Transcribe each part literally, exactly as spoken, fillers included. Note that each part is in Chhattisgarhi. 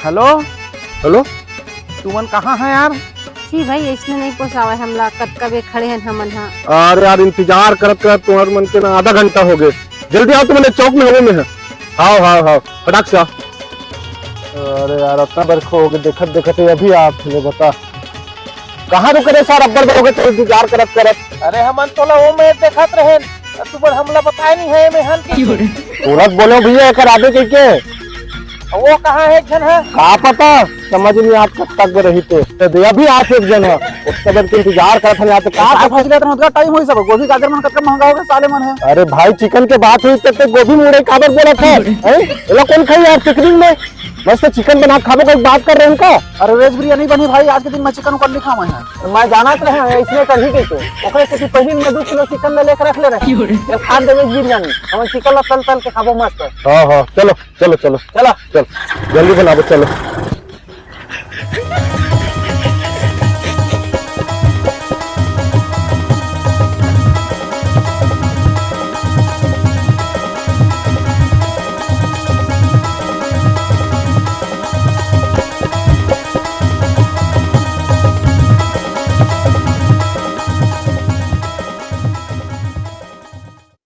हेलो। हेलो। तुमन कहाँ है यार? जी भाई, इसने नहीं पोसावे हमला, कतका बेर खड़े हैं हमन हा। अरे यार, इंतजार करत करत तुम्हार मन के ना आधा घंटा हो गए। जल्दी आओ, तुमने चौक में हवे में है। हाव, हाव, हाव, फटाक से आओ। अरे यार, अतना बरखा हो गए, देखत देखत ये अभी आप ले बता। कहाँ रुके रहे सर, अब्बड़ बरखा हो गए, तो इंतजार करत करत। अरे हमन तोला वो में देखत रहे, तू बड़ हमला बताए नहीं है में हन के। तुरंत बोलो भैया, एकर आदे कह के। वो कहाँ है एक झन है? का पता, समझ नहीं आप कब तक रही थे। तो दे अभी आप एक झन है, उसके बाद के इंतजार करत हन यहाँ पे। का का फैसला इतना होता टाइम होई सब, गोभी गाजर मन कतका महंगा हो गया साले मन है। अरे भाई, चिकन के बात हुई तब तक गोभी मुड़े काबर बोला था, हैं? एला कौन खाई यार पिकनिक में? मस्त चिकन बना खाबो, कोई बात कर रहे हैं उनका। अरे वेज बिरयानी बनी भाई, आज के दिन में चिकन उकन नहीं खावा है। मैं जानत रहे हैं, इसने कभी के तो। ओकरे से कि पहले मैं दो किलो चिकन ले लेकर रख ले रहे हैं। चल खा दे वेज बिरयानी, हम चिकन ला तल तल के खाबो मस्त। हाँ, हाँ, चलो, चलो, चलो। चलो। चल, जल्दी बनाबो, चलो।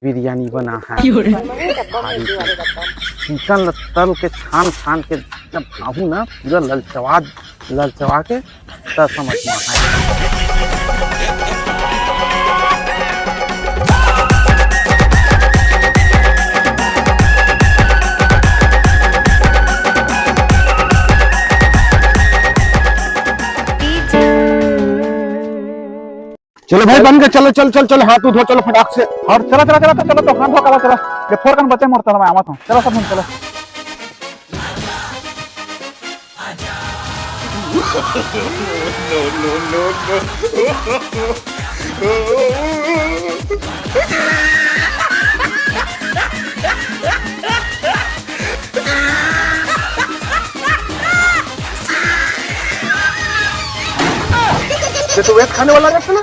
बिरयानी बना है। चिकन ल तल के छान छान के जब खाहू ना, पूरा ललचवा ललचवा के, तब समझ में आए। चलो भाई, बन गए, चलो, चल, चल, चल, हाथ धो, चलो फटाक से। और चलो, चलो, चलो, चलो, तो हाथ धो, चलो, चलो। ये फोर कन बचे मोर, चलो, मैं आवा था। चलो, सब लोग, चलो। ये तो वेज खाने वाला है, सुना?